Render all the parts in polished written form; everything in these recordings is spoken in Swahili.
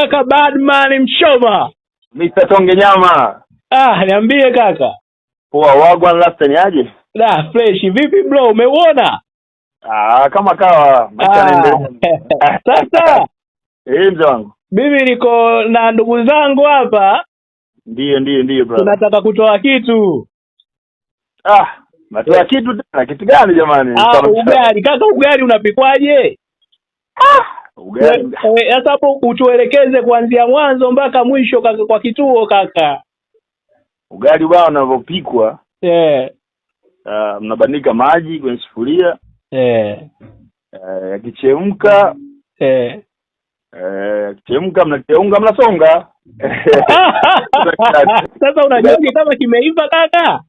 Kaka Badman Mshoma. Mr. Tonge Nyama. Ah, niambie kaka. Poa, wagwan last ni aje? Da, fresh. Vipi bro, umeuona? Ah, kama kawa, maisha yanaendelea. Sasa Eh, mzee wangu. Mimi niko na ndugu zangu hapa. Ndiyo brother. Tunataka kutoa kitu. Ah, natoa kitu tena. Kitu gani jamani? Ah, ugali. Kaka, ugali unapikwaje? Ah, ugali. Sasa hapo utuelekeze kuanzia mwanzo mpaka mwisho kaka, kwa kituo kaka. Ugali bwana unavyopikwa, mnabandika maji kwenye sufuria, yakichemka, yakichemka mnatia unga, mnasonga. Sasa unajuaje kama kimeiva kaka?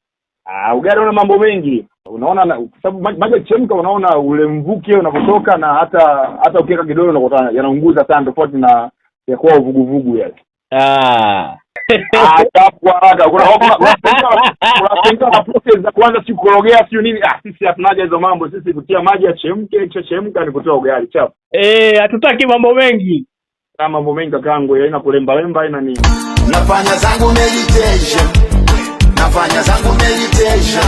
Ah, ugali una mambo mengi. Unaona kwa sababu maji yakichemka unaona ule mvuke unapotoka, na hata ukiweka kidole unakuta yanaunguza sana, tofauti na ya kuwa uvuguvugu yale. Ah, chapu haraka. Kuna na process za kwanza, si kukorogea, si nini. Ah, sisi hatunaja hizo mambo. Sisi kutia maji yachemke, ikishachemka ni kutoa ugali chapu. Eh, hatutaki mambo mengi. Kama mambo mengi kakangu, haina kulemba lemba, haina nini. Nafanya zangu meditation, nafanya zangu meditation.